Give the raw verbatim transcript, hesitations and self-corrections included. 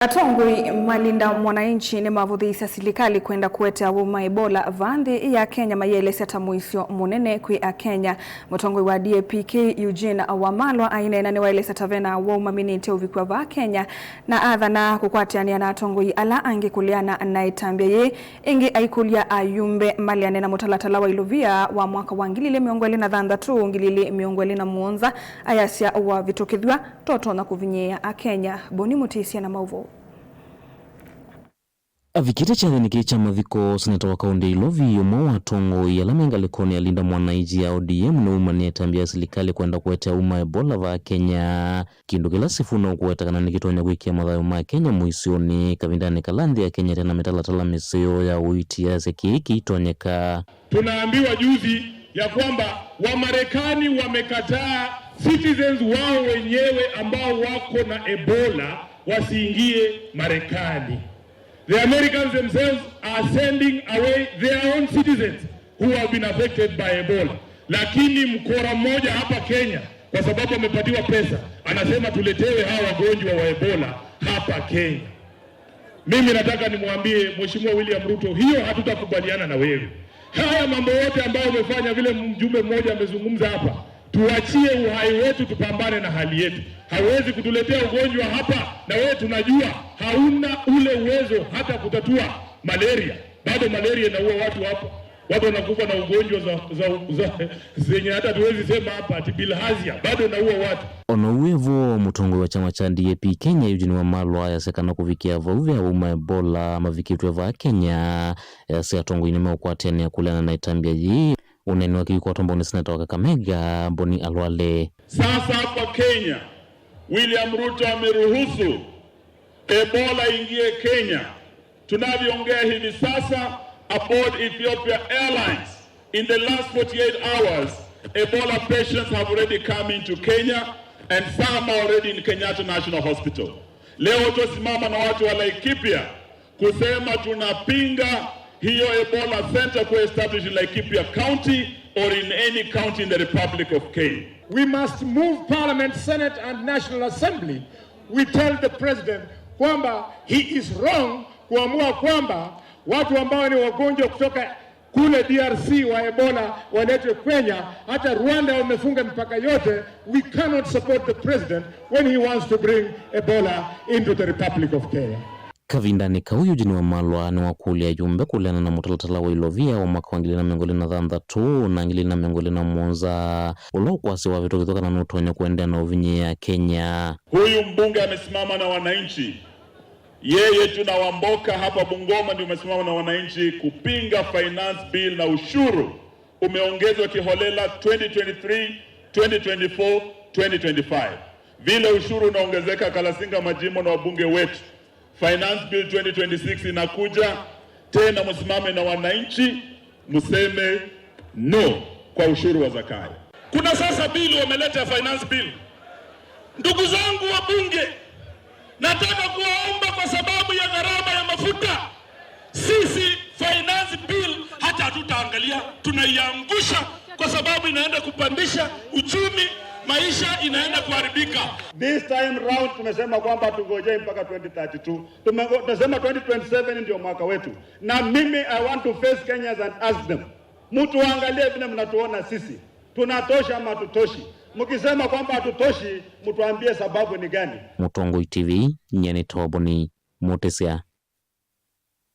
Atongoi ma Linda Mwananchi nĩmavũthĩĩsya silikalĩ kwenda kũetea ũma Ebola vaa nthĩ ya Kenya, maielesya ta mũisyo mũnene kwĩ Akenya. Mũtongoi wa D A P K Eugene Wamalwa aineena nĩwaelesya ta vena wau maminĩte ũvikw'a vaa Kenya, na athana kũkwatĩanĩa na atongoi ala angĩ kũleana na ĩtambya yĩĩ. Ĩngĩ aikũlya ayumbe maleane na mũtalatala wa ilovia wa mwaka wa ngili ilĩ mĩongo ĩlĩ na thanthatũ, ngili ilĩ mĩongo ĩlĩ na mũonza, ayasya wavĩtũkĩthw'a tũtonya kũvinyĩĩa Akenya. Boni Mũtĩsya na maũvoo. Avikĩte kyathĩnĩ kĩĩ kya mathiko, seneta wa kaũntĩ ya Ilovi, ũmwe wa atongoi ala me ngalĩkonĩ ya Linda Mwananchi ya O D M, nĩwaumanĩa ĩtambya ya silikalĩ kwenda kũetea ũma Ebola vaa Kenya. Kĩndũ kĩla Sifuna ũkũweta kana nĩkĩtonya kwĩkĩa mathayũ ma Kenya mũisyonĩ, kavindanĩ kala nthĩ ya Kenya ĩte na mĩtalatala mĩseo ya ũiiti, asya kĩĩ kĩitonyeka. Tunaambiwa juzi ya kwamba Wamarekani wamekataa citizens wao wenyewe ambao wako na Ebola wasiingie Marekani. The Americans themselves are sending away their own citizens who have been affected by Ebola. Lakini mkora mmoja hapa Kenya, kwa sababu amepatiwa pesa, anasema tuletewe hawa wagonjwa wa Ebola hapa Kenya. Mimi nataka nimwambie Mheshimiwa William Ruto, hiyo hatutakubaliana na wewe. Haya mambo yote ambayo umefanya, vile mjumbe mmoja amezungumza hapa, tuachie uhai wetu, tupambane na hali yetu. Hauwezi kutuletea ugonjwa hapa, na wewe tunajua hauna ule uwezo hata kutatua malaria. Bado malaria inaua watu hapa. Watu wanakufa na ugonjwa za, za, za, zenye hata tuwezi sema hapa, ati bilharzia, bado inaua watu. Ona ũu wĩ vo, mũtongoi wa kyama kya D A P Kenya, Eugene Wamalwa, ayasya kana kũvikĩa vau ve aũma Ebola mavikĩtw'e vaa Kenya, ayasya atongoi nĩmeũkwatĩanĩa kũleana na ĩtambya yĩĩ. Ũneeni wake ũikwatwa mbau nĩ seneta wa Kakamega, Boni Alwale. Sasa hapa Kenya, William Ruto ameruhusu Ebola ingie Kenya. Tunavyoongea hivi sasa, aboard Ethiopia Airlines, in the last forty-eight hours, Ebola patients have already come into Kenya and some are already in Kenyatta National Hospital. Leo tutasimama na watu wa Laikipia kusema tunapinga hiyo Ebola center kuwa established in Laikipia County or in any county in the Republic of Kenya. We must move Parliament, Senate and National Assembly. We tell the president kwamba he is wrong kuamua kwamba watu ambao ni wagonjwa kutoka kule D R C wa Ebola waletwe Kenya. Hata Rwanda wamefunga mipaka yote. We cannot support the president when he wants to bring Ebola into the Republic of Kenya. Kavindanĩ kau, Eugene Wamalwa nĩwakũlya ayumbe kũleana na mũtalatala wa ilovia wa mwaka wa ngili ilĩ na mĩongo ĩlĩ na thanthatũ na ngili ilĩ na mĩongo ĩlĩ na mũonza, ũla ũkwasya wavĩtũkĩthw'a kana nũtonya kũendeea na ũvinyĩĩa Kenya. Huyu mbunge amesimama na wananchi. Yeye tu na Wamboka hapa Bungoma ndio umesimama na wananchi kupinga finance bill na ushuru umeongezwa kiholela twenty twenty-three, twenty twenty-four, twenty twenty-five. Vile ushuru unaongezeka, Kalasinga Majimbo na wabunge wetu, Finance Bill twenty twenty-six inakuja tena, msimame na wananchi, mseme no kwa ushuru wa Zakayo. Kuna sasa bill wameleta, finance bill. Ndugu zangu wa bunge, nataka kuwaomba kwa sababu ya gharama ya mafuta, sisi finance bill hata hatutaangalia, tunaiangusha kwa sababu inaenda kupandisha uchumi, maisha inaenda kuharibika. This time round tumesema kwamba tungojee mpaka twenty thirty-two. Tume-, tumesema twenty twenty-seven ndio mwaka wetu. Na mimi, I want to face Kenyans and ask them, mtu angalie vile mnatuona sisi. Tunatosha ama hatutoshi? Mkisema kwamba hatutoshi, mtuambie sababu ni gani? Mũtongoi T V, nyie nĩ Toboni Mũtĩsya.